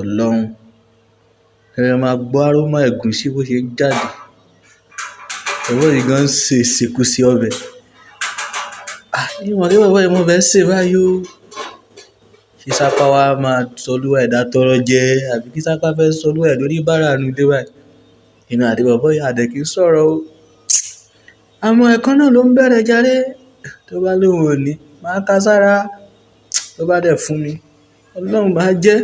Ọlọ́run. Ẹ máa gbọ́ aroma ẹ̀gúsí bó ṣe ń jáde. Bọ̀bọ́ yìí gan ń ṣe ìṣekúṣe ọbẹ̀. Ah! Ìmọ̀ pé bọ̀bọ́ yìí mọ ọbẹ̀ sè báyìí o. Ṣé sápá wa máa sọlúwa ẹ̀ dátọrọ jẹ àbí kí sápá fẹ́ sọlúwa ẹ̀ lóníbàárà nínú ilé báyìí? Èmi àti bọ̀bọ́ yìí a dẹ̀ kí ń sọ̀rọ̀ o. Àmọ́ ẹ̀kan náà ló ń bẹ̀rẹ̀ jàre. Tó bá lóhùn ò ní, màá ka sára. Tó bá dẹ̀ fún mi, Ọlọ́run máa jẹ́.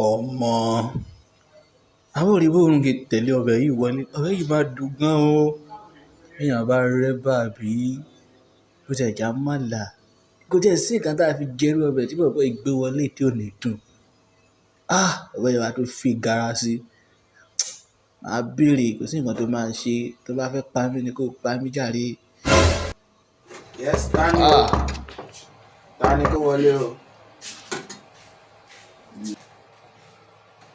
Ọmọ, àbó rí bóòrùn ṣe tẹ̀lé ọbẹ̀ yìí wọlé. Ọbẹ̀ yìí máa dùn gan o. Bí èèyàn bá rẹ́ bà bí, bó ti ẹ̀ jẹ́ àmàlà. Kò tí ẹ sí nǹkan tí a fi jẹ irú ọbẹ̀ tí bọ̀bọ́ yìí gbé wọlé tí ò ní dùn. Ah! Bọ̀bọ́ yìí wá tún fi gàrà sí. Màá béèrè, kò sí nǹkan tó máa ṣe. Tó bá fẹ́ pa mí ni kó pa mí jàre. Yes, ta ni o? Ta ni kó wọlé o?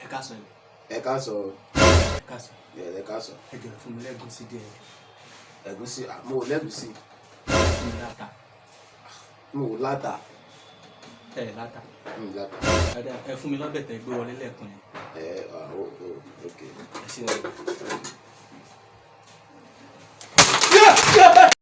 Ẹ káàsán. Ẹ káàsán o. Ẹ káàsán. Ẹ káàsán. Ẹ jọ̀ọ́, fún mi lẹ́gùsí díẹ̀. Ẹ̀gúsí, mo ò lẹ́gùsí. Fún mi láta. Mo ò láta. Ẹ láta? Mi ò láta. Ẹ fún mi lọ́bẹ̀ tẹ́ gbé wọlé lẹ́ẹ̀kan yẹn. Ẹ ah o o ok. Ẹ ṣe.